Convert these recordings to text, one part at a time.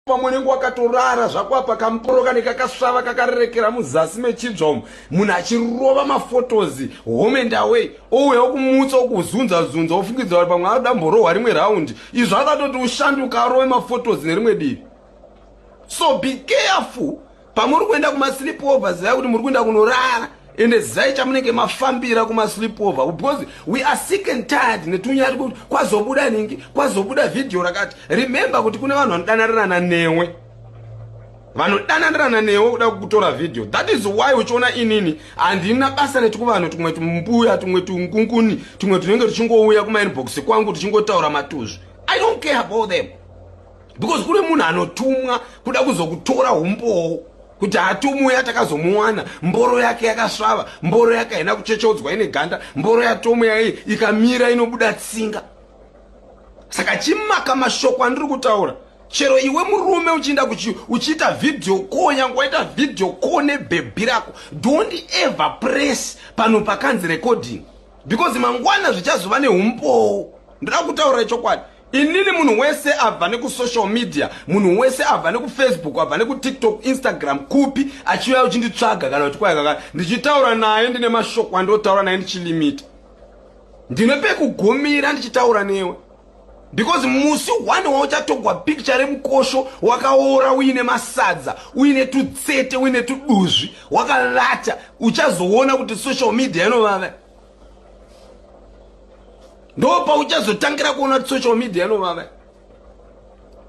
Pamwe unenge wakatorara zvako apa kamuporo kane kakasvava kakarerekera muzasi mechidzva umu munhu achirova mafotos home and away ouya okumutsa okuzunza zunza ofungidza kuti pamwe anoda mborohwa rimwe round izvo akatoti ushanduka arove mafotos nerimwe divi. So be careful pamuri kuenda kumasleep over, zivai kuti muri kuenda kunorara ende zivai chamunenge mafambira kumasleep over, because we are sick and tired netunyaya kuti kwazobuda ningi, kwazobuda vhidhiyo rakati. Remember kuti kune vanhu vanodananirana newe, vanodananirana newe kuda kukutora vhidhiyo. That is why uchiona inini handina basa netikuvanhu tumwe tumbuya, tumwe tungunguni, tumwe tunenge tuchingouya kumainbox kwangu tuchingotaura matuzvi. I don't care about them because kune munhu anotumwa kuda kuzokutora umbowo kuti hatumuya takazomuwana mboro yake yakasvava, mboro yake haina kuchechodzwa, ine ganda, mboro yatomuya iyi ikamira inobuda tsinga. Saka chimaka mashoko andiri kutaura. Chero iwe murume uchienda uchiita video call, nyange waita video call nebhebhi rako, don't ever press pano pakanzi recording, because mangwana zvichazova neumbowo. Ndoda kutaura chokwadi. Inini munhu wese abva nekusocial media, munhu wese abva nekuFacebook, abva nekuTikTok, Instagram, kupi, achiuya uchinditsvaga kana kuti kwaikaka, ndichitaura naye ndine mashoko andotaura naye ndichilimita, ndine pekugumira ndichitaura newe, because musi one wauchatogwa picture remukosho wakaora, uine masadza, uine tutsete, uine tuduzvi, wakalata, uchazoona kuti social media inovava. Ndo pauchazotangira kuona kuti social media inovava.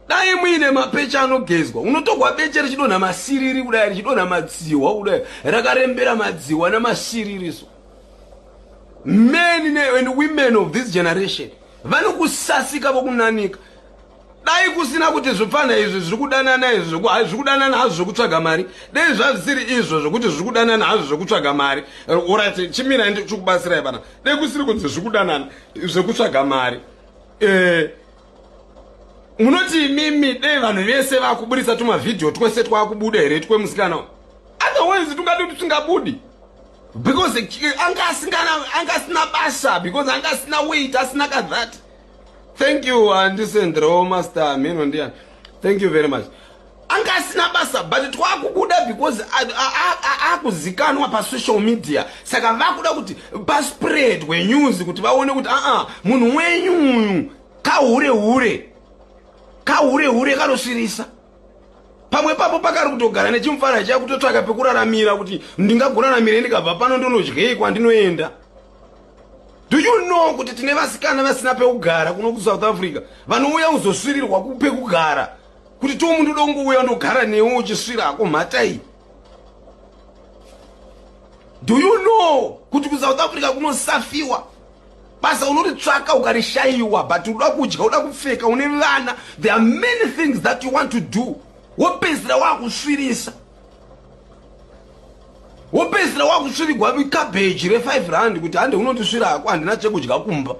Dai muine mapeche anogezwa, unotogwa beche richidonha masiriri kudai, richidonha madziwa kudai, rakarembera madziwa namasiririso. Men and women of this generation vanokusasika, vokunanika. Dai kusina kuti zvipfana izvi zviri kudanana, izvi zviri kudanana hazvo zvekutsvaga mari, dei zvazvisiri izvo zvokuti zviri kudanana hazvo zvekutsvaga mari. Alright, chimirai ndichikubatsirai pana. Dei kusiri kunzi zviri kudanana zvekutsvaga mari, munoti imimi dei vanhu vese vakuburisa tumavhidhiyo twese twakubuda here twemusikana? Otherwise tungadi tusingabudi because anga asina basa, because anga asina weight, asina kathat. Thank you, andisendrewo master mheno ndiani, thank you very much. Anga asina basa, but twakubuda because akuzikanwa pasocial media. Saka vakuda kuti paspread wenews kuti vaone kuti aa, munhu wenyu uyu kahure hure, kahure hure kanosvirisa. Pamwe papo pakari kutogara nechimufana chiya kutotsvaka pekuraramira, kuti ndingagoraramire ndikabva pano, ndonodyei kwandinoenda? Do you know kuti tine vasikana vasina pekugara kuno kuSouth Africa, vanouya kuzosvirirwa pekugara, kuti to munhu uda kungouya ndogara newe uchisvirako mhata iyi? Do you know kuti kuSouth Africa kunosafiwa? Basa unoritsvaka ukarishayiwa, but uda kudya, uda kupfeka, une vana. There are many things that you want to do. Wopedzisira wakusvirisa, wopedzisira wakusvirigwa kabheji re5 rand kuti hande unondisvirako, handina chekudya kumba.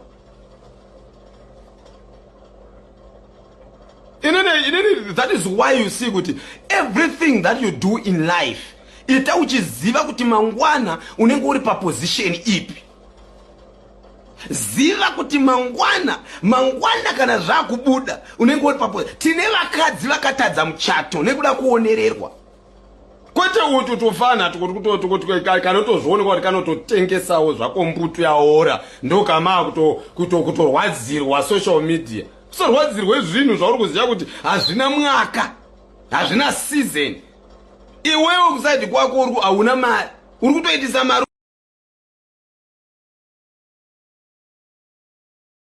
Inini, that is why you see kuti everything that you do in life, ita uchiziva kuti mangwana unenge uri paposition ipi. Ziva kuti mangwana, mangwana kana zvakubuda unenge uri papo. Tine vakadzi vakatadza muchato nekuda kuonererwa, kwete utu tufana kanotozvionekwa kuti kanototengesawo zvako mbutu yaora, ndokamaa kutorwadzirwa social media. Kusorwadzirwe zvinhu zvauri kuziva kuti hazvina mwaka, hazvina season. Iwewe kuside kwako uri hauna mari, uri kutoitisa mari.